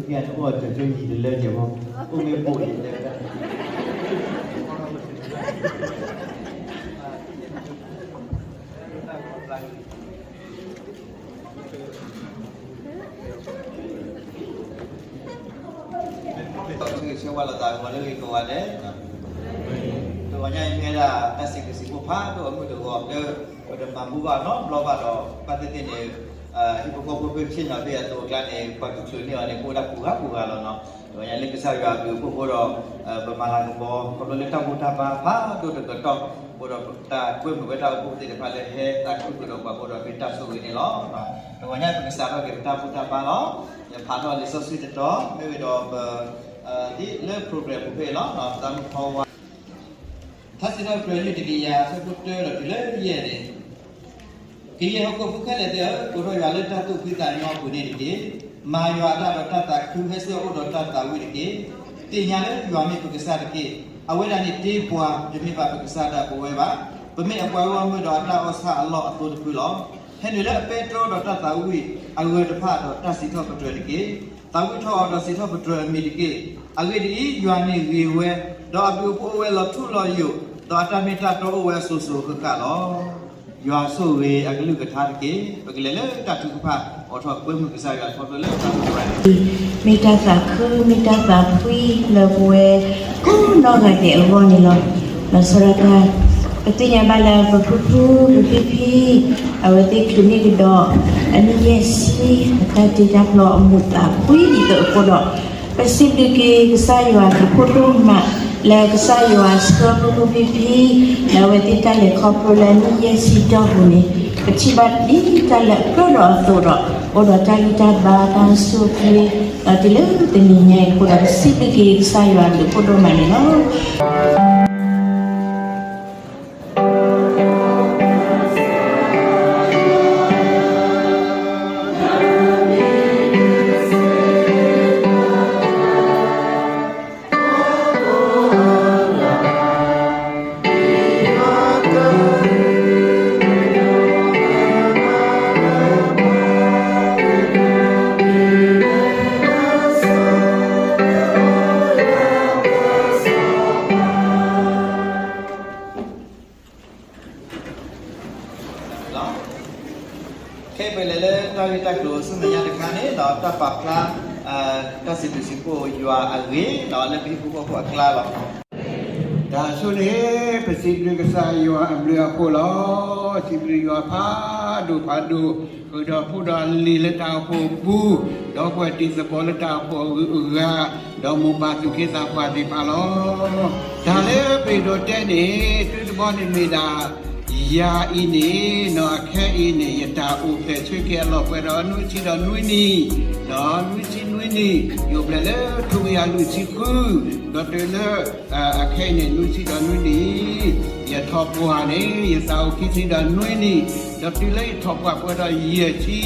ယဲန့ၣ်အိၣ်အတၢ်ကၠိယံၤတလၢကဲၢ်ဖိ, အိၣ်မ့ၢ်ပိာ်ယဲၢ်တၢ် ဆၢဂ့ၤဆၢဝါလိာ်သးဂီၤလၢဂ့ၤကိးဂၤဒဲး, တဂီၤညါအံၤမ့ၢ်ဝဲဒၣ်တၢ်စံးဘျုးစံးဖှိၣ်ဖးဒိၣ်အမုၢ်တဂီၤလၢ ပတမၤဘူၣ်ဘၣ်နီတဘျီဘၣ်ဒီး ဘၣ်သ့ၣ်သ့ၣ်န့ၣ် ဟံၣ်ဖိဃီဖိဖဲဆ့ၣ်နီၤဖဲအသိးအကျါန့ၣ် ပှၤတူၢ်ချုးန့ၢ်အီၤန့ၣ် ကအိၣ်ဒၣ်ပှဲၤဂၤပှဲၤဂၤလီၤနီၤ. တဂီၤညါလၢကစၢ်ယွၤအဘျုးအဖှိၣ်အဃိဒီး ပမၤလၤကပီၤ ခီဖျိလၢတၢ်ဘူၣ်တၢ်ဘါဖးဒိၣ်တကတီၢ်အဃိဒီး တၢ်ကွဲမုာ်ဝဲတၢ်အိၣ်ဖှိၣ်သ့ၣ်တဖၣ်လၢဟဲသးခုဃုာ်ဒီးပှၤအဃိဒီး မ့ၢ်တၢ်ဆိၣ်ဂ့ၤန့ၣ်လီၤ. တဂီၤညါပကစးထီၣ်က့ၤပတၢ်ဘူၣ်တၢ်ဘါလီၤ. ယဖးထီၣ်လံာ်စီဆှံတတီၤ မ့ၢ်ဝံၤဒီးပ ဒ်လၢ program ပူၤဖဲအံၤလီၤ. ပသးမုၣ်ဖီဝါ ထါစံးထီၣ်ပတြၢၤ တကယၤ အဆၢဖိတၢဒီးတုၤလၢယဲၢ်န့ၣ်, ကယဲၢ်ဟီၣ်ခိၣ်ဖိခဲလၢာ်သ့ၣ်ဧၢ, ကိးထီၣ်ယွၤလၢတၢ်သူၣ်ဖှံသးညီအပူၤန့ၣ်တက့ၢ်. မၤယွၤအတၢ်ဒီးတၢ်သးခု ဟဲဆူအအိၣ်ဒီးတၢ်သးဝံၣ်တက့ၢ်. သ့ၣ်ညါလၢယွၤမ့ၢ်ပကစၢ်တက့ၢ်. အဝဲဒၣ်န့ၣ်တ့ပှၤ, တမ့ၢ်ဘၣ်ပကစၢ်ဒၣ်ပဝဲဘၣ်. ပမ့ၢ်အပှၤဂီၢ်မုၢ်ဒီးအတၢ်အီၣ်ဆၣ်အလီၢ်အသိတဖုလီၤ. ဟဲနုာ်လၢအပဲတြီဒီးတၢ်သးဝံၣ်အဂၢၢ်တဖၣ်ဒီးတၢ်စံးထီၣ်ပတြၢၤတက့ၢ်. သးဝံၣ်ထီၣ်အီၤဒီးစံးထီၣ်ပတြၢၤအမံၤတက့ၢ်. အဂ့ၢ်ဒ်အံၤ, ယွၤန့ၣ်ဂ့ၤဝဲ, ဒီးအဘျုးအဖှိၣ်အိၣ်ဝဲလီၤထူလီၤယိာ်, ဒီးအတၢ်မ့ၢ်တၢ်တီအိၣ်ဝဲအစိၤစိၤအဃၣ်ဃၣ်လီၤ. ယွၤဆိၣ်ဂ့ၤအကလုၢ်ကထါတက့ၢ်. ပကလဲၤလၢတၢ်ထုကဖၣ် အိးထီၣ်ကွဲမုာ်ကစၢ်ယွၤခီဖျိလၢတၢ်ဘူၣ်တၢ်ဘါန့ၣ် မ့ၢ်တၢ်သးခု မ့ၢ်တၢ်သးဖှံလၢပဝဲကိးနီၢ်ဂၤဒဲးအဂီၢ်န့ၣ်လီၤ. လီၤဆီဒၣ်တၢ် ပသ့ၣ်ညါဘၣ်လၢပဖုဖု ပဖံဖံ အဝဲသ့ၣ်ချုးန့ၢ်ကဒီး အနံၣ်ယဲၢ်ဆံ အတၢ်တ့တၢ်ဖျီအမူးသးဖှံဒ်သိးအဃိဒီး ပစံးဘျုးက့ၤကစၢ်ယွၤအဘျုးအဖှိၣ်ဒိၣ်မး လၢကစၢ်ယွၤဆှၢဖုဖုဖံဖံ လၢအဝဲသ့ၣ်တၢ်လဲၤခီဖျိလၢအနံၣ်ယဲၢ်ဆံတီၢ်ပူၤန့ၣ် ပထံၣ်ဘၣ်ဒ်တၢ်လၢအကြၢးဒီးအသိးဒီး အိၣ်ဒီးတၢ်ဂံၢ်တၢ်ဘါတၢ်ဆိၣ်ဂ့ၤ ဒီးတုၤလၢတနံၤညါအံၤအဃိဒီး ပစံးဘျုးက့ၤကစၢ်ယွၤအဘျုးအဖှိၣ်ဒိၣ်မးန့ၣ်လီၤ. ခဲအံၤပလဲၤလၢတၢ်ဂ့ၢ်တၢ်ကျိၤဆူမဲာ်ညါတခါန့ၣ်ဒီး တၢ်ပာ်ဖျါ တၢ်စံးဘျုးစံးဖှိၣ်ယွၤအဂ့ၢ်ဒီး လၢပဟံၣ်ဖိဃီဖိအကျါလီၤ. တၢ်ဆိန့ၣ် ပစံးဘျုးကစၢ်ယွၤအဘျုးအဖှိၣ်လီၤ. စံးဘျုးယွၤဖးဒိၣ်ဖးဒိၣ်, ဃုာ်ဒီးဖိဒီးလံၤလၢတၢ်အိၣ်ဖှိၣ်အပူၤ, ဒီပုၢ်ဝဲၢ်တံၤသကိးလၢတၢ်အိၣ်ဖှိၣ်အဂုၤအဂၤ, ဒီးမိၢ်ပၢ်သူၣ်က့သးပှၢ်သ့ၣ်တဖၣ်လီၤ. တၢ်လၢပအဲၣ်ဒိးတဲန့ၣ် သုတဘီန့ၣ်မ့ၢ်ဒၣ် ယၤအံၤန့ၣ် အခဲအံၤန့ၣ် ယတၢ်အိၣ်ဖျဲၣ်ဆၢက့ၤအလီၢ်ပှဲၤဒီးနွံဆံဒီးနွံနံၣ်, နွံဆံနွံနံၣ်, ယအိၣ်ဖျဲၣ်လၢထိခွံကယၤလွံၢ်ဆံဃု, ဒီးတုၤလၢ အခဲအံၤန့ၣ် နွံဆံဒီးနွံနံၣ်, ယထီၣ်ပှၢ်န့ၣ် ယသးအိၣ်ခံဆံဒီးနွံနံၣ်, ဒီးတုၤလၢယထီၣ်ပှၢ်ပှဲၤဒီးယဲၢ်ဆံ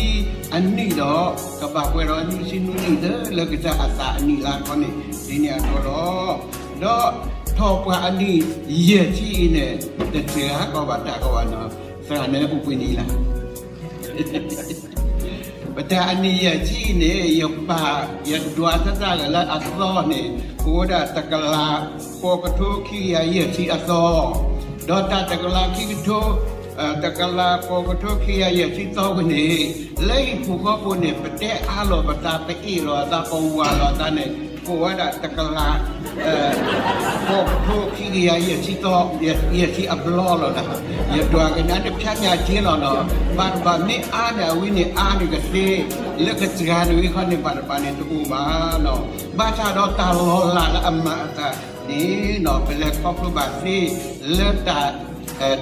အနံၣ်ဒီး ကဘၣ်ပှဲၤဒီးနွံဆံနွံနံၣ် လၢကစၢ်အသးအနံၣ်လါခီန့ၣ် ဒ်န့ၣ်အသိးလီၤ. ဒီးထီၣ်ပှၢ်အနံၣ်ယဲၢ်ဆံအံၤန့ၣ် တစှၤကီးဘၣ်တၢ်ကီးဘၣ်နီၤ, သရၣ်န့ၣ်အိၣ်ပှဲၤနံၣ်လၢ ပတၢ်အနံၣ်ယဲၢ်ဆံအံၤန့ၣ် ယပာ်ယဒွးသၢသၢဂၤလၢအသီန့ၣ် ကအိၣ်ဝဲဒၣ်တကလးဃိးကထိခံကယၤယဲၢ်ဆံအသီ, ဒီးတၢ်တကလးခံကထိ, တကလးဃိးကထိခံကယၤယဲၢ်ဆံသီဝဲန့ၣ် လၢဟံၣ်ဖိဃီဖိန့ၣ် ပတဲအါလိာ်ပသး ပအ့ၣ်လိာ်အသး ပဝၤလိာ်အသးန့ၣ် ကအိၣ်ဝဲဒၣ်တကလး ဃိးကထိခံကယၤယဲၢ်ဆံသီ, ယဲၢ်ဆံအဘျီလီၤ. ယဒွးကနၣ်တဖျါညါက့လီၤနီၤ, ဘၣ်တဘၣ်မ့ၢ်အါန့ၣ် အဝဲန့ၣ်အါန့ၣ်ကသ့, လၢကစှၤန့ၣ်ဝဲခီန့ၣ် ဘၣ်တဘၣ်န့ၣ်တအိၣ်ဘၣ်နီၤ. ဘၣ်ဆၣ်ဒီးတၢ်လီၤလးလၢအမၤအသးန့ၣ်နီၤ ပလဲၤခီဖျိဘၣ်သ့ လၢတၢ်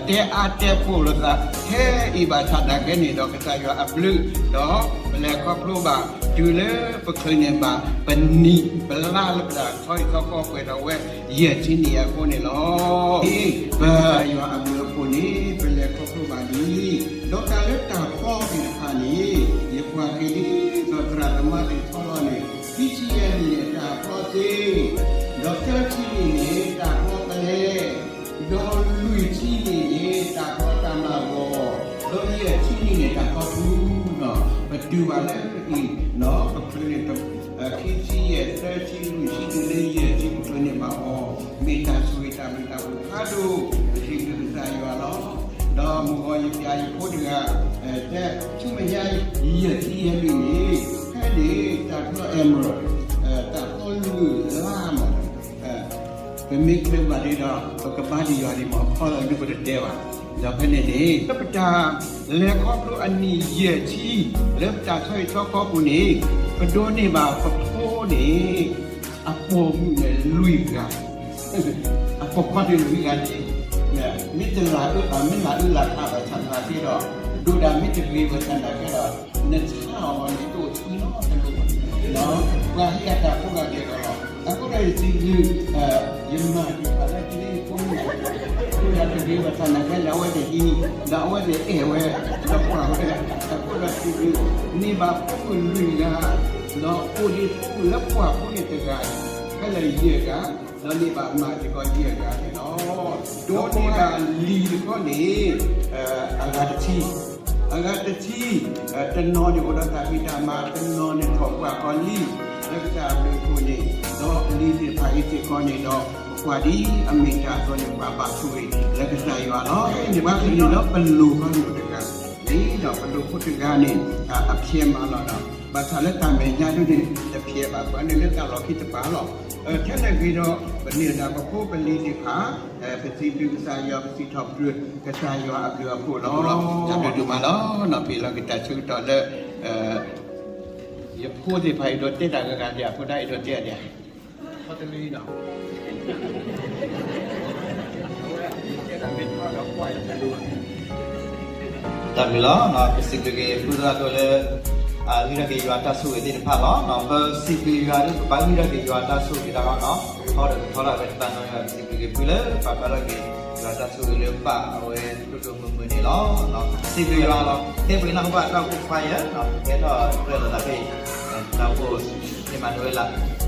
တဲအါတဲပိာ်လိာ်သး ခဲအံၤဘၣ်ဆၣ်နာ်က့န့ၣ်ဒီး ကစၢ်ယွၤအဘျုး ဒီးပလဲၤခီဖျိဘၣ် တုၤလၢပချုးန့ၢ်ဘၣ် ပနံၣ်ပလါလၢပတၢ်ထီအံၤသီကီၢ်ပှဲၤထီၣ်ဝဲ ယဲၢ်ဆံနံၣ်အဃိန့ၣ်လီၤ. ပယွၤအဘျုးအဖှိၣ်န့ၣ် ပလဲၤခီဖျိဘၣ်လံ. ဒီးတၢ်လၢတၢ်ဖျီသ့ၣ်တဖၣ်န့ၣ် ယကွၢ်က့ၤလံ ဒီးသရၣ်သမါသ့ၣ်ထီလီၤန့ၣ် ခံဆံယဲၢ်နံၣ်န့ၣ် တၢ်ဖျီသ့, ဒီးသၢဆံနံၣ်န့ၣ် တၢ်ဖျီပလဲ ဒီးလွံၢ်ဆံနံၣ်န့ၣ် တၢ်ဖျီတၢ်မၤဂီၤ, ဒီးယဲၢ်ဆံနံၣ်န့ၣ် တၢ်ဖျီထူနီၤ. ပတုၤဘၣ်လၢအံၤနီၤ ပချုးန့ၣ် ခံဆံယဲၢ် သၢဆံလွံၢ်ဆံတုၤလၢယဲၢ်ဆံ ပကျဲၤန့ၢ်ဘၣ်အီၤ, မ့ၢ်တၢ်ဆိၣ်ဂ့ၤတၢ်ဘျုးတၢ်ဖှိၣ်ဖးဒိၣ် ပစံးဘျုးကစၢ်ယွၤလီၤ. ဒီးမုၢ်ဂီၤယပျဲယဖိတဂၤ ဖဲဆူမဲာ်ညါ ယဲၢ်ဆံယဲၢ်နံၣ်န့ၣ် ဖဲန့ၣ်တၢ်သီ Emerald တၢ်သီလွံၢ်လါမး ပမ့ၢ်ချုးဘၣ်ဒံးဒီး ပကဘါဒံးယွၤဒံးမး ခီလၢဒုးပတတဲဘၣ်. ဒီးဖဲန့ၣ်န့ၣ် လၢပတၢ်လဲၤခီဖျိအနံၣ်ယဲၢ်ဆံ လၢပတၢ်ဆီဟံၣ်ဆီဃီပူၤန့ၣ် ပဒိးန့ၢ်ဘၣ်ပဖိန့ၣ် အပိာ်မုၣ်န့ၣ်လွံၢ်ဂၤ, အပိာ်ခွါန့ၣ်လွံၢ်ဂၤန့ၣ် မ့ၢ်တလၢအု မ့ၢ်လၢအုလၢခးဘၣ်ဆၣ်သနာ်က့ဒီး ဒိၣ်ဒၣ်မ့ၢ်တဂ့ၤဘၣ်ဆၣ်သနာ်က့ဒီး နဆါအီၤန့ၣ် တအိၣ်ဆူနီတလိၤဘၣ်. ပှၤဟ့ၣ်အတၢ်ဖိဂၤဒဲးဒီးလီၤ. အဃိဒီးယစံးဘျုး ယမၤတဖၣ်လၢကဒ်ဖိမုၣ် ဒိၣ်ဒၣ်တဂ့ၤဘၣ်ဆၣ်သနာ်က့ဒီး အဝဲသ့ၣ်ဟံး ဒီးအဝဲသ့ၣ်အဲၣ်ဝဲ ဒီးပှၤဝဲ အဃိဒီးစံးဘျုး န့ၢ်ဘၣ်ဖိမုၣ်လွံၢ်ဂၤ ဒီးအိၣ်ဒံးဖိမုၣ်လၢပှၢ်ဖိန့ၣ်တဂၤ ဖဲလၢယဲၢ်ဂၤ ဒီးန့ၢ်ဘၣ်မါစ့ၢ်ကီးယဲၢ်ဂၤန့ၣ်လီၤ. ဒိးန့ၢ်ဘၣ်လံၤတခီန့ၣ် အဂၤတဆံ, အဂၤတဆံ တနီၤန့ၣ်အိၣ်ဒီးတၢ်ဖံးတၢ်မၤ, တနီၤန့ၣ်ထီၣ်ပှၢ်ဃီလံ လၢကစၢ်အဘျုးအဖှိၣ်န့ၣ်, ဒီးအလံၤသ့ၣ်တဖၣ်အံၤစ့ၢ်ကီးန့ၣ်ဒီး ပကွၢ်ဒ်အမ့ၢ်တၢ်အသိးန့ၣ် ပှၤဘၣ်ဆိၣ်ဂ့ၤလၢကစၢ်ယွၤလီၤ. န့ၣ်ဘၣ်ဃးဒီးပလိၤဖးဒိၣ်တဂၤန့ၣ်ဒီး ပလိၤဖိတဂၤန့ၣ် အဖျဲးမးလီၤဒီး ဘၣ်ဆၣ်လၢတၢ်မဲာ်ညါဒ်န့ၣ် တဖျဲးဘၣ် ပှၤန့ၣ်လၢတၢ်လီၢ်ခံတပၤလီၤ. ထဲလၢအဂ့ၤဒီး ပန့ၢ်ဒၣ်ပဖိပလံၤသ့ၣ်တဖၣ် ပစံးဘျုးကစၢ်ယွၤ ပစံးထီၣ်ပတြၢၤကစၢ်ယွၤအဘျုးအဖှိၣ်လီၤ. တၢ်ဘျုးဒိၣ်မးလီၤ. ပဟ့ၣ်လီၤက့ၤတၢ်ဆၢကတီၢ်လၢ ယဖိသ့ၣ်တဖၣ် အဲၣ်ဒိးတဲတၢ်ဂ့ၢ်ဂၤဒဲး အဖိဒၣ်အဲၣ်ဒိးတဲဒဲး တၢ်ဘျုးလီၤ. ပစံးဘျုးက့ၤ ပုၢ်သရၣ်ဒိၣ်လၢ အဂံၢ်ထီၣ်က့ၤယွၤတၢ်ဆိၣ်ဂ့ၤသ့ၣ်တဖၣ်လီၤ. ပစံးဘျုးယွၤလၢပဘၣ်ဂံၢ်ထီၣ်က့ၤယွၤတၢ်ဆိၣ်ဂ့ၤတၢ်လီၤ. ထီဒီးကထီထီၣ်ဝဲတသးနီၢ်ယွၤ ပစံးဘျုးက့ၤပုၢ်လၢပာ်ဖျါထီၣ်က့ၤ ယွၤတၢ်ဆိၣ်ဂ့ၤလၢပၢ်အဝဲဒိၣ်ဒိၣ်မုၢ်မုၢ်န့ၣ်လီၤ. စံးဘျုးယွၤလီၤ. ခဲပှၤနၢ်ဟူဘၣ်တၢ်အိၣ်ဖှိၣ်ခွါယဲၢ် ကဲထီၣ်ရဲၣ်လီၤသးဖဲအံၤ တၢ်အိၣ်ဖှိၣ် မ့ၢ်မၤနၢၤဝဲလၢ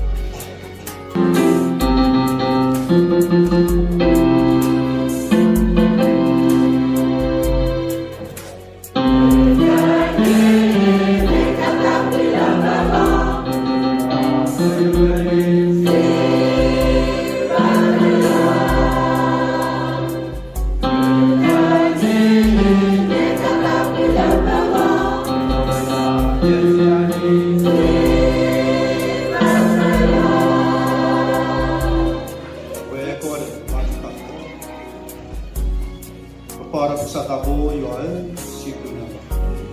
ဝဲကီးဒီး ပပၢ်ဒီးကစၢ်သးဘိယွၤဧၢ, စံးဘျုးနၤလီၤ.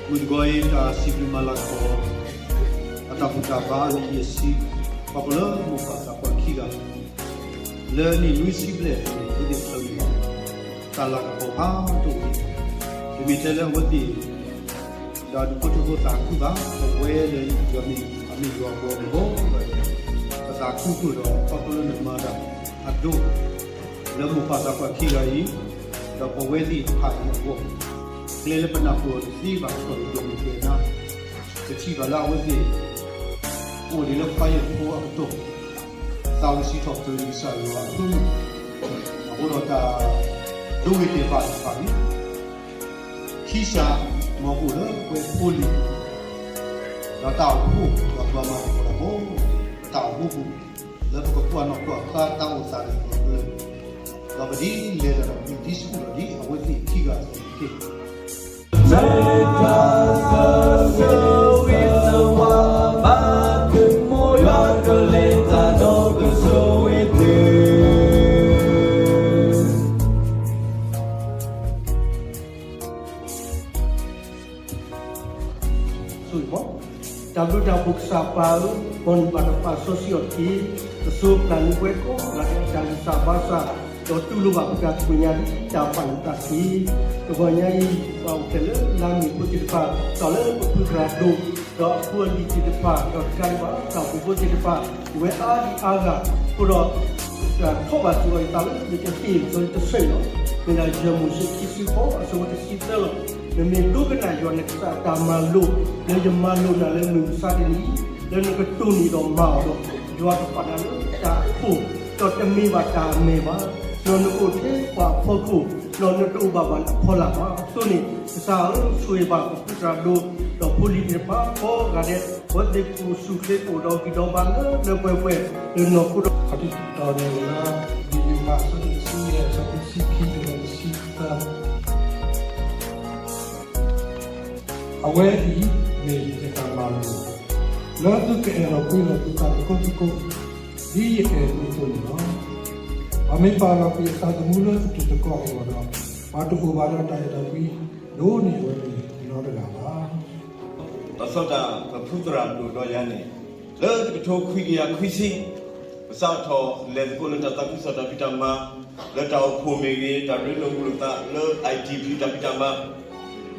မုၢ်တဂီၤအံၤ တၢ်စံးဘျုးမၤလၤကပီၤ အတၢ်ဘူၣ်တၢ်ဘါအနံၣ်ယဲၢ်ဆံ, ခီဖျိလၢမိၢ်ပၢ်သးပှၢ်ခံဂၤ လၢအနံၣ်နွံဆံဘျဲၣ်အပူၤန့ၣ် အဝဲသ့ၣ်တဖၣ်န့ၣ် တၢ်လၤကပီၤဖးဒိၣ်န့ၣ် တမ့ၢ်ထဲလၢအဝဲသ့ၣ် ဒီးဒူၣ်ဖိထၢဖိသးခုဘၣ်, ပဝဲလၢယွၤမ့ၢ်အမ့ၢ်ယွၤအပှၤဂီၢ်မုၢ် ပသးခုဖုၣ်ဒီး ခီဖျိလၢနမၤတၢ်အဒိၣ် လၢမိၢ်ပၢ်သးပှၢ်ခံဂၤအံၤ, ဒီးပဝဲသ့ၣ်တဖၣ်အံၤအဂီၢ်, ကျဲလၢပနၢ်ပၢၢ်တသ့ဘၣ် ကီၢ်ပယီၤမ့ၢ်ကျဲနၤ, ပထံၣ်ဘၣ်လၢအဝဲသ့ၣ် အိၣ်ဒံးလၢပယီၤဖိအကတီၢ်, သးဝံၣ်စံးထီၣ်ပတြၢၤကစၢ်ယွၤအဃိ, အဃိဒီးတၢ်ဒိဂ့ၤတဲာ်ဘၣ်တဖၣ်န့ၣ် ခံစးမီၤအိၣ်လၢပဝဲဖိလံၤ, ဒီးတၢ်အိၣ်ဖှိၣ်ဒီးပှၤမၤသကိးတၢ်ဖိ, တၢ်အိၣ်ဖှိၣ်ပူၤ လၢပကကွၢ်နီၣ်ကွၢ်ဃါတၢ်အိၣ်သးန့ၣ်အပူၤ, ဒီးပဒ်လဲၣ်ဒီးပဒ်ဆူၣ်လီၤဒ်အဝဲသ့ၣ်ခံဂၤအသိးန့ၣ်တက့ၢ်. တၢ်ဘျုးတၢ်ဖှိၣ်ကစၢ်ပၢ်ဧၢ, မ်နဘၣ်တၢ်ပာ်စီဆှံအီၤတက့ၢ်. ပစိပျၢ်နံၤပှဲၤကိးဂၤဒဲးတၢ်ဂံၢ်စၢ်ဘါစၢ်, ဒီးတူၢ်လိာ်ဘၣ်ပတၢ်သ့ၣ်ညါဒ်တၢ်ပာ်နသးတက့ၢ်. တဂီၤညါအံၤ ပှၤအိၣ်ဖျဲၣ်လၢလါမ့ၤဖိသ့ၣ်တဖၣ်, ဒီးလၢပဖုသရၣ်ဒိၣ်, ဒီးအဖိအလံၤသ့ၣ်တဖၣ်, ဒီးတကးဒံးဘၣ် တၢ်အိၣ်ဖှိၣ်ဖိသ့ၣ်တဖၣ်, ပဝဲအါဒံအါဂၤ, အဃိဒီး ထီၣ်ဘၣ်စ့ၢ်ကီးယသးလၢ ယကဟ့ၣ်လီၤတဆၢအံၤလီၤ. မ့ၢ်ဒၣ်ယဲၢ်မိၤၡ့ခံဆံဃိး အဆၢဖိတဆံသၢလီၤ. နမ့ၢ်ဒိကနၣ်ယွၤနကစၢ်အတၢ်မၤလိာ်, လၢယမၤလိာ်နၤလၢမုၢ်မဆါတနံၤအံၤ, လၢနကတိၢ်န့ၢ်ဒီးမၤအီၤဒီး, ယွၤကပာ်နၤလၢတၢ်အခိၣ်, ဒီးတမ့ၢ်ဘၣ်တၢ်အမဲၢ်ဘၣ်, ဒီးနကအိၣ်ထဲပှၤအဖီခိၣ်, ဒီးနတအိၣ်ဘၣ်ဘၣ်လၢအဖီလာ်ဘၣ်. အဃိန့ၣ် ကစၢ်ဧၢ, ဆိၣ်ဂ့ၤဘၣ်ပဖုသရၣ်ဒိၣ်, ဒီးဖိလံၤသ့ၣ်တဖၣ်ကိးဂၤဒဲး အဝဲသ့ၣ်ကိၣ်ဆူၣ်ချ့အိၣ်ဒီးဂံၢ်ဒီးဘါလၢလၢပှဲၤပှဲၤ လၢနီၢ်ခိဒီး ခီၣ်ထံးတီၤန့ၣ်လၢ လံာ်ယိၤဟၣ်အဆၢဒိၣ်တဆံယဲၢ် အဆၢဖိတဆံခံတုၤလၢတဆံသၢ အဝဲအံၤမ့ၢ်ယတၢ်မၤလိာ် လၢသုကအဲၣ်လီၤကွံလီၤသုသးသကိးသကိး ဒ်ယအဲၣ်သုအသိးန့ၣ်လီၤ. ပှၤမ့ၢ်ပာ်လီၤကွံာ်အသးသမူလၢအတံၤသကိးအဂီၢ်ဒီး ပှၤတအိၣ်ဘၣ်ဒီးတၢ်အဲၣ်တၢ်ကွံ ဒိၣ်န့ၢ်အဝဲန့ၣ်နီတဂၤဘၣ်. လီၤဆီဒၣ်တၢ်ပဖုသရၣ်ဒိၣ်ဒီးယၤန့ၣ် လၢတကထိခွံကယၤခွံဆံ ပစးထီၣ်လဲၤသကိးလၢတၢ်သးခုကစီၣ်တၢ်ဖံးတၢ်မၤ လၢတၢ်အိၣ်ဖှိၣ်မ့ၢ်ဂ့ၤ တၢ်ရ့လိာ်မုာ်လိာ်သးလၢ I T ဖံးတၢ်ဖံးတၢ်မၤ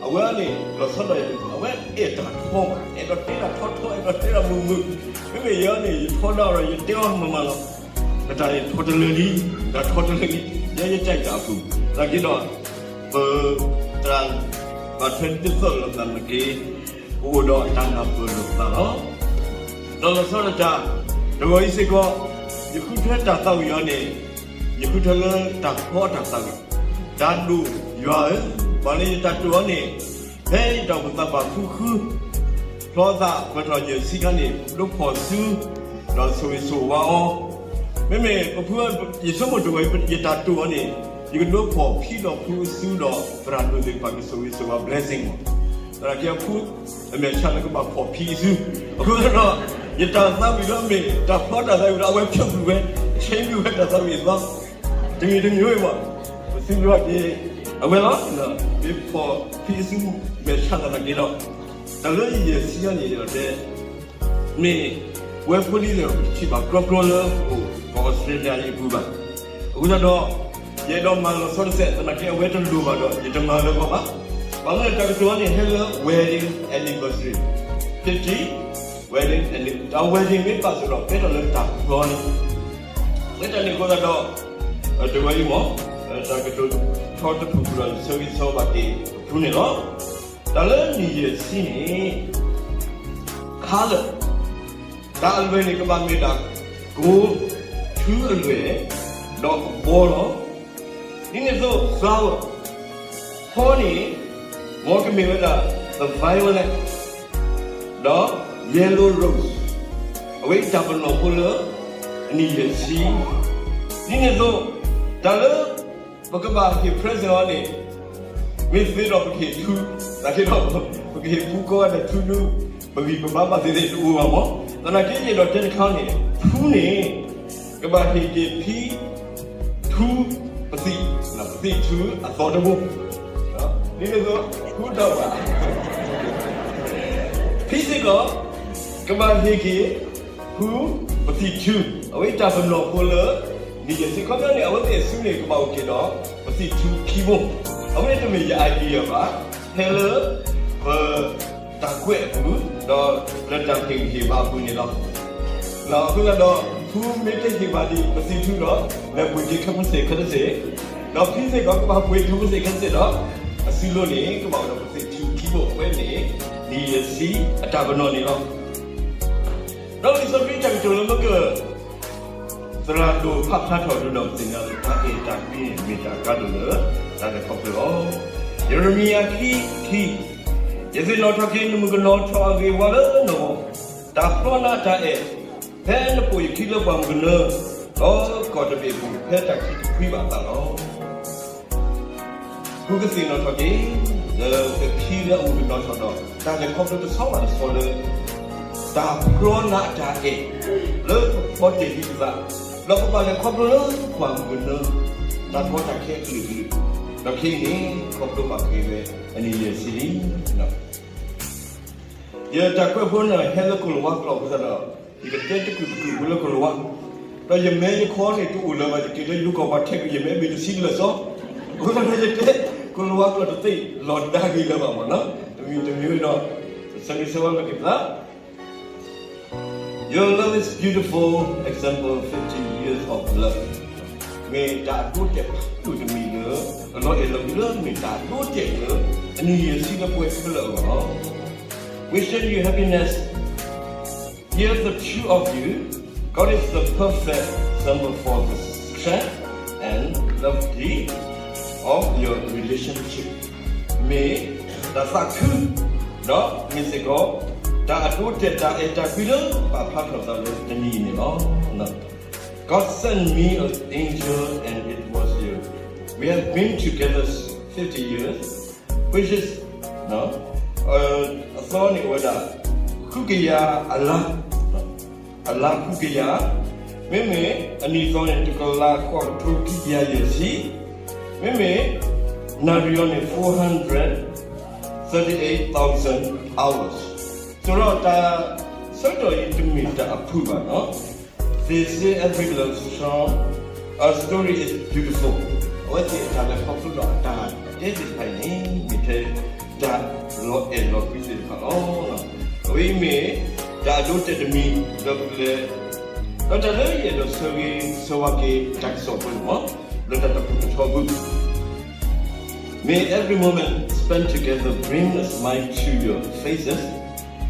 အဝဲန့ၣ် လီၤဆီဒၣ်တၢ် အဝဲအဲၣ်တၢ်ထီဘၣ် အဲၣ်ဒိးတဲတၢ်ထီထီ အဲၣ်ဒိးတဲတၢ်မုာ်မုာ် မ့မ့ၢ်ယၤန့ၣ် ယထီဒါဒီး ယတဲအီၤမၤမၤလီၤ တၢ်န့ၣ်ထီတလၢလံ တၢ်ထီတလၢလံ ယဲယတၢ်အံၤတၢ်အပူၤ သနာ်က့ဒီး ပ တၢ် ဘၣ်ထွဲဒ်သိးလိာ်သးမ့ၢ်ဂ့ၤ ပအိၣ်ဒီးတၢ်နၢ်ပၢၢ်လိာ်သးလီၤ. ဒီးလီၤဆီဒၣ်တၢ် တဂီၤအံၤစ့ၢ်ကီး ယဃုထၢတၢ်သးဝံၣ်အီၤန့ၣ် ယဃုထၢလၢတၢ်ဖျီတၢ်သးဝံၣ် တၢ်ဒိၣ်ယွၤဧၢ, ပှၤလၢယတၢ်တိာ်အီၤန့ၣ် ဖဲယတၢ်အိၣ်ဖှိၣ်သးပှၢ်ဃုဃု ဖျီသးပှဲၤထီၣ်ယဲၢ်ဆံခါန့ၣ် ဒိးဖီၣ်စု ဒီးဆိၣ်ဂ့ၤဆိၣ်ဝါအီၤ, မ့မ့ၢ်ပဖု ယဆိကမိၣ်တဂီၤအံၤ ယတၢ်တိာ်အီၤန့ၣ် ယကဒိးဖီၣ်ဖံဒီးဖုအစုဒီး သရၣ်ဒိၣ်သ့ၣ်တဖၣ်ကဆိၣ်ဂ့ၤဆိၣ်ဝါ blessing မး, သနာ်က့အဖု အမဲာ်ဆှးလၢကဘၣ်ဖီၣ်ဖံအစု, အဃိသတးဒီး ယတၢ်သးဝံၣ်လၢအမ့ၢ်တၢ်ဖျီတၢ်သးဝံၣ်ဒီး အဝဲဖျိးကွံာ်ဝဲ change ကွံာ်ဝဲတၢ်သးဝံၣ်အသီ တမံၤတမံၤဝဲမး, ပစံးဘျုးဘၣ်က့ၤ အဝဲလီၤ, မ့ၢ်ဖီၣ်ဖံအစု မဲာ်ဆှးသနာ်က့ဒီး တၢ်လၢယယဲၢ်ဆံအံၤန့ၣ်ဒီးတဲ မ့ၢ်ဝဲဖိလံၤလၢပထံၣ်ဘၣ်ကြီကြီလၢအိၣ် ကီၢ်အီစထြ့လယါအံၤအပူၤဘၣ်. အဃိသတးဒီး ယအဲၣ်ဒိးမၤလီၤဆီတစဲး သနာ်က့အဝဲတလိၣ်ဘၣ်ဒီး ယတမၤလၢၤဘၣ်ဘၣ်. ဘၣ်မနုၤလဲၣ် တၢ်ကတိၤအံၤန့ၣ် ဟဲလၢ wedding anniversary, fifty wedding anni-, တၢ် wedding မ့ၢ်ဘၣ်စ့ၢ်ကီး ကဲထီၣ်လၢတၢ်ဖျီန့ၣ်, လၢတၢ်န့ၣ်အဃိသတးဒီး တဝဲအံၤမ့ၢ် တၢ်ကတိၤထီတဖုၣ်ဖုၣ်ဒီး ဆၢဂ့ၤဆၢဝါဘၣ်က့ၤအဖုန့ၣ်လီၤ. တၢ်လၢနံၣ်ယဲၢ်ဆံန့ၣ် color တၢ်အလွဲၢ်န့ၣ် ကဘၣ်မ့ၢ်ဒၣ် gold ထူအလွဲၢ် ဒီးအဘီလီၤ. ဒ်န့ၣ်အသိး flower ဖီန့ၣ် မ်ကမ့ၢ်ဝဲဒၣ် the violet ဒီး yellow rose အဝဲတၢ်ပနီၣ်ဖိလၢ အနံၣ်ယဲၢ်ဆံ, ဒ်န့ၣ်အသိး တၢ်လၢ ပကဘၣ်ဟ့ၣ် present အီၤန့ၣ် မ့ၢ်သ့ဒီးပကဟ့ၣ်ထူ, သနာ်က့ဒီး ပကဟ့ၣ်ဖုကိးဂၤဒဲးထူဒု, ပဂံၢ်ပဘါဘၣ်သ့ၣ်သ့ၣ်တအိၣ်ဘၣ်မး, သနာ်က့ယအဲၣ်ဒိးတဲတခါန့ၣ် ထူန့ၣ် ကဘၣ်ဟ့ၣ်က့ၤဖံ ထူ ပသံၣ်, ပသံၣ်ထူအသီတဘိ, ဒ်န့ၣ်အသိး ထူတၢ်ဘၣ်, ဖံစ့ၢ်ကီး ကဘၣ်ဟ့ၣ်က့ၤ ဖု ပသံၣ်ထူ, အဝဲတၢ်ပနီၣ်ဖိလၢ နံၣ်ယဲၢ်ဆံ ခီပညီန့ၣ် အဝဲသ့ၣ်အစုန့ၣ် ကဘၣ်အိၣ်က့ၤဒီး ပသံၣ်ထူခံဘိ, အဝဲန့ၣ်တမ့ၢ်ယ idea ဘၣ်, ဖဲလၢ ပ တၢ်ကွဲးအပူၤ ဒီးလၢတၢ်ဟ့ၣ်ဂံၢ်ဟ့ၣ်ဘါအပူၤန့ၣ်လီၤ. အဃိသတးဒီး ဖုမ့ၢ်တဟ့ၣ်ဘၣ်ဒံးပသံၣ်ထူဒီး လဲၤပှ့ၤက့ၤခဲမုၢ်ဆ့ၣ်ခဲတစ့ၣ်, ဒီးဖံစ့ၢ်ကီးကဘၣ်ပှ့ၤခဲမုၢ်ဆ့ၣ်ခဲတစ့ၣ်ဒီး အစုလိၤန့ၣ် ကဘၣ်အိၣ်ဒီးပသံၣ်ထူခံဘိ အဝဲန့ၣ် နံၣ်ယဲၢ်ဆံအတၢ်ပနီၣ်န့ၣ်လီၤ. ဒီးလံာ်စီဆှံတၢ်ကတိၤလၢမ့ၢ်က သရၣ်ဒိၣ်ဖးဖျါထီၣ်ဒုးဒီးပသ့ၣ်ညါလၢ တၢ်အဲၣ်တၢ်ကွံန့ၣ် မ့ၢ်တၢ်အကါဒိၣ်လၢ တၢ်လဲၤခီဖျိလီၤ. ယရမံယၤခံ ခံ, ယသ့ၣ်နီၣ်ထီၣ်က့ၤနမုၣ်ကနီၤထီၣ်အဂ့ၢ်ဝီလၢနဂီၢ်, တၢ်ဖျီနၤတၢ်အဲၣ်, ဖဲနပိာ်ယခံလၢပှၢ်မုၢ်ကနၢ, ဒီးကီၢ်တဘ့ၣ်အပူၤ ဖဲတၢ်ခံတဖှံဘၣ်အသးလီၤ. ဖုကသ့ၣ်နီၣ်ထီၣ်က့ၤ လၢပခံလၢအမုၢ်ကနီၤထီၣ်ဒီး တၢ်လဲၤခီဖျိတဆီဘၣ်တဆီလၢ တၢ်ဖျီနၤအတၢ်အဲၣ် လၢပဖျီတ့ၢ်ဒံးပသး ဒီးပဘၣ်လဲၤခီဖျိလၢပှၢ်မုၢ်ကနၢ တၢ်ကီတၢ်ခဲအကလုာ်ကလုာ်, ဒီးခဲအံၤန့ၣ် ခီဖျိဘၣ်က့ၤဝဲအနံၣ်ယဲၢ်ဆံလံ. ယတၢ်ကွဲးဖိန့ၣ် ဟဲလၢကိၣ်လၤဝါကျိာ်အဃိသတးဒီး ယကတဲတကုာ်တကုာ်ဖိလၢကိၣ်လၤဝါ, ဒီးယမဲာ်ယခီန့ၣ် တအိၣ်လၢၤဘၣ် ယက့ၤလၢယိၤကီၢ်ပှၤထဲးကွံာ်ယမဲာ်ဘ့ၣ်တဆံလၢာ်စီ, အဃိသတးဒီးယတဲ ကိၣ်လၤဝါကျိာ်တသ့လီၤဒါဂ့ၤလၢၤဘၣ်မ့ၢ်နီၤ, တမံၤတမံၤဒီး ဆၢဂ့ၤဆၢဝါဘၣ်က့ၤပသး Your love is beautiful, example fifty years of love. မ့ၢ်တၢ်အဒိအတဲာ်ဖးဒိၣ်တမံၤလၢ အလီၤအဲၣ်လီၤကွံလၢ မ့ၢ်တၢ်အဒိအတဲာ်လၢ အနံၣ်ယဲၢ်ဆံလၢပှဲၤခဲလၢာ်အဂီၢ်လီၤ. Wishing you happiness. Here's the two of you. God is the perfect symbol for the strength and love of your relationship. မ့ၢ်တၢ်သးခု ဒီးမ့ၢ်စ့ၢ်ကီး တၢ်အဒိအတဲာ်တၢ်အဲၣ်တၢ်ကွံလၢပာ်ဖျါထီၣ်သးလၢတနံၤအံၤန့ၣ်လီၤ. God sent me an angel and it was you. We have been together fifty years, which is အသီန့ၣ်အိၣ်ဝဲဒၣ် ဃုကယၤအလါ, အလါဃုကယၤ, မ့မ့ၢ်အနံၣ်သီန့ၣ် တကလးဃိးကထိခံကယၤယဲၢ်ဆံ, မ့မ့ၢ်နၣ်ရံၣ်အံၤန့ၣ် four hundred thirty-eight thousand hours. ဆိုတော့တၢ်ဆၢကတီၢ်အံၤတမ့ၢ်တၢ်အဖုၣ်ဘၣ်နီၤ. They say every love song, a story is beautiful. အဝဲသ့ၣ်တၢ်လဲၤခီဖျိဒီးအတၢ်တဲသ့ၣ်တဖၣ်အံၤန့ၣ် မ့ၢ်ထဲတၢ်လီၤအဲၣ်လီၤကွံသ့ၣ်တဖၣ်လီၤ. အဝဲအံၤမ့ၢ်တၢ်အဒိအတဲာ်တမံၤလၢပကလဲၤ, ဒီးတၢ်လၢယအဲၣ်ဒိးဆၢဂ့ၤဆၢဝါက့ၤတၢ်ကစီၣ်အဃိန့ၣ်မ့ၢ် လၢတၢ်တပူၤတထီပူၤ May every moment spent together bring a smile to your faces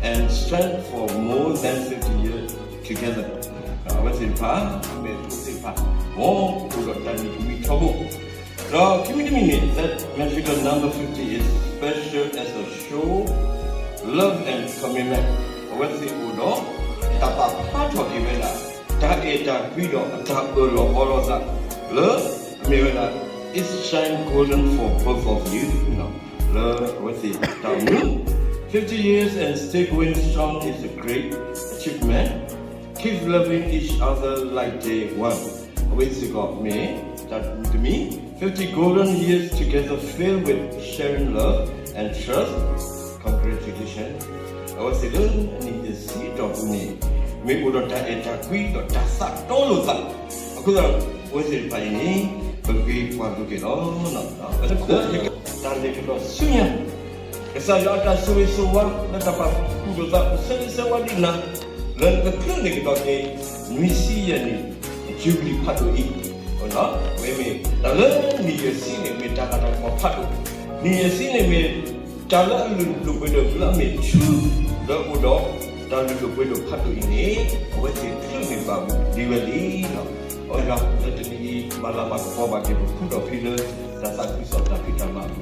and strength for more than fifty years together. အဝဲသ့ၣ်တဖၣ် မ့ၢ်ဖိသ့ၣ်တဖၣ် မ်ပအိၣ်ဒီးတၢ်နံၤကမှံထီဘိ ဒီးခံမံၤတမံၤန့ၣ် that magical number fifty is special as a show love and commitment. အဝဲသ့ၣ်အိၣ်ဒီး တၢ်ပာ်ဖျါထီၣ်က့ၤဝဲဒၣ် တၢ်အဲၣ်တၢ်ကွံဒီးအတၢ်အၢၣ်လီၤအီလီၤသး လၢအမ့ၢ်ဝဲဒၣ် It shine golden for both of you လၢအဝဲသ့ၣ်တၢ်အိၣ်မူ fifty years and still going strong is a great achievement. Keep loving each other like day one. အဝဲစ့ၢ်ကီးမ့ၢ်တၢ်တမံၤ fifty golden years together filled with sharing love and trust. Congratulations. အဝဲသ့ၣ်လၢအနံၣ်ယဲၢ်ဆံအတီၢ်ပူၤန့ၣ် မ့ၢ်အိၣ်ဒီးတၢ်အဲၣ်တၢ်ကွံဒီးတၢ်သးတီလိာ်သး အဃိသတး အဝဲသ့ၣ်တဖၣ်အံၤန့ၣ် ပဂ့ၤပှၤလိၤက့ၤလီၤ. တၢ်လဲၤကဒီးဆူညါ ကစၢ်ယွၤအတၢ်ဆိၣ်ဂ့ၤဆိၣ်ဝါ လၢတၢ်ပာ်ဖှိၣ်လိာ်သး ပဆၢဂ့ၤဆၢဝါဒံးနၤ လၢနကချုးန့ၢ်ကဒီးက့ၤ နွံဆံယဲၢ်နံၣ် ယူဘလံၤဖးဒိၣ်အံၤ, မ့မ့ၢ်တၢ်လၢနံၣ်ယဲၢ်ဆံန့ၣ် မ့ၢ်တၢ်လၤတၢ်ကပီၤဖးဒိၣ်, နံၣ်ယဲၢ်ဆံန့ၣ်မ့ၢ် တၢ်လၢအလုၢ်ဒိၣ်ပှ့ၤဒိၣ်လၢအမ့ၢ်ထူ လၢအအိၣ်ဒီးတၢ်လုၢ်ဒိၣ်ပှ့ၤဒိၣ်ဖးဒိၣ်အံၤန့ၣ် အဝဲသ့ၣ်ချုးန့ၢ်ဘၣ်ဒံးဝဲလံ. အိယွၤလၢတနံၤအံၤ မၤလၤမၤကပီၤဘၣ်က့ၤပဖုဒီးဖံလၢ တၢ်သးခုကစီၣ်တၢ်ဖံးတၢ်မၤအပူၤလီ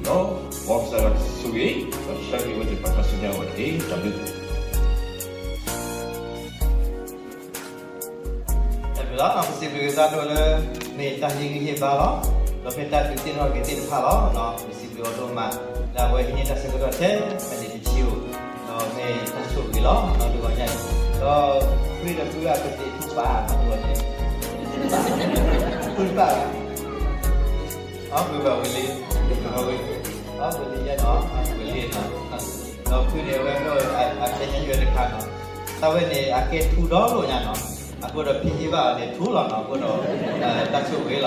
ၤ. မ်ကစၢ်ယွၤဆိၣ်ဂ့ၤ ဒီးဆှၢက့ၤဝဲသ့ၣ်တဖၣ်တၢ်စူညါအဂီၢ်တက့ၢ်. တၢ်ဘျုး တၢ်ဘျုးလီၤ. ပစံးဘျုးကစၢ်ဒိၣ်လၢ မ့ၢ်တၢ်ဟ့ၣ်ဂံၢ်ဟ့ၣ်ဘါလီၤ. ဒီးဖဲတၢ်ဒုးသ့ၣ်နီၣ်က့ၤသ့ၣ်တဖၣ်လီၤ. ပစံးဘျုးအီၤဒိၣ်မး လၢအဝဲဟံးန့ၢ်တၢ်ဆၢကတီၢ်ထဲ မ့ၢ်န့ၣ်တဆံဧိၤ ဒီးမ့ၢ်တၢ်ဆိၣ်ဂ့ၤလီၤ. ဒီးတဂီၤညါအံၤ ဒီးဖုဒီးဖုအကသ့ၣ်ထူၣ်ပာ် ဖုတပာ်ဘၣ် အဘုဘၣ်ဝံၤလံ ဘုဘၣ်ဝံၤ အဘုလံယဲနီၤ အဘုလံနီၤ ဒီးဖုန့ၣ် အဝဲမ့ၢ်အကဲညါယွဲတခါနီၤ တၢ်ဝဲန့ၣ် အကဲထူဒီလိာ်ညါနီၤ အဃိဒီးဖံဟ့ၣ်ဘၣ်အီၤန့ၣ် ထူလီၤနီၤ အဃိဒီး တၢ်ဆိၣ်ဂ့ၤလီၤ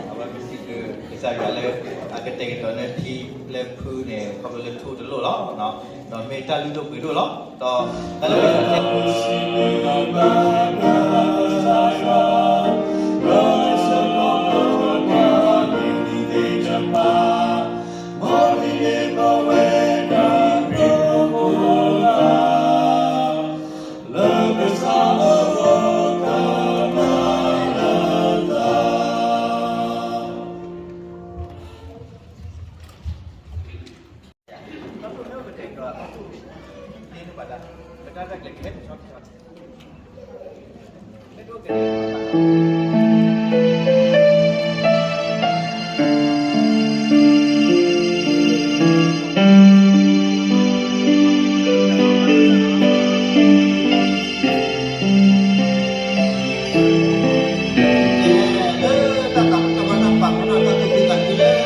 အဝဲပစံးဘျုးကစၢ်ယွၤလၢ အကတဲာ်ကတီၤန့ၢ်ဖံလၢဖုန့ၣ် ခီဖျိလၢထူတလိၣ်လီၤ ဒီး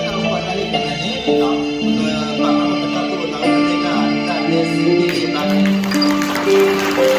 မ့ၢ်တၢ်လုၢ်ဒိၣ်ပှ့ၤဒိၣ်လီၤ ဒီးတၢ်လၢ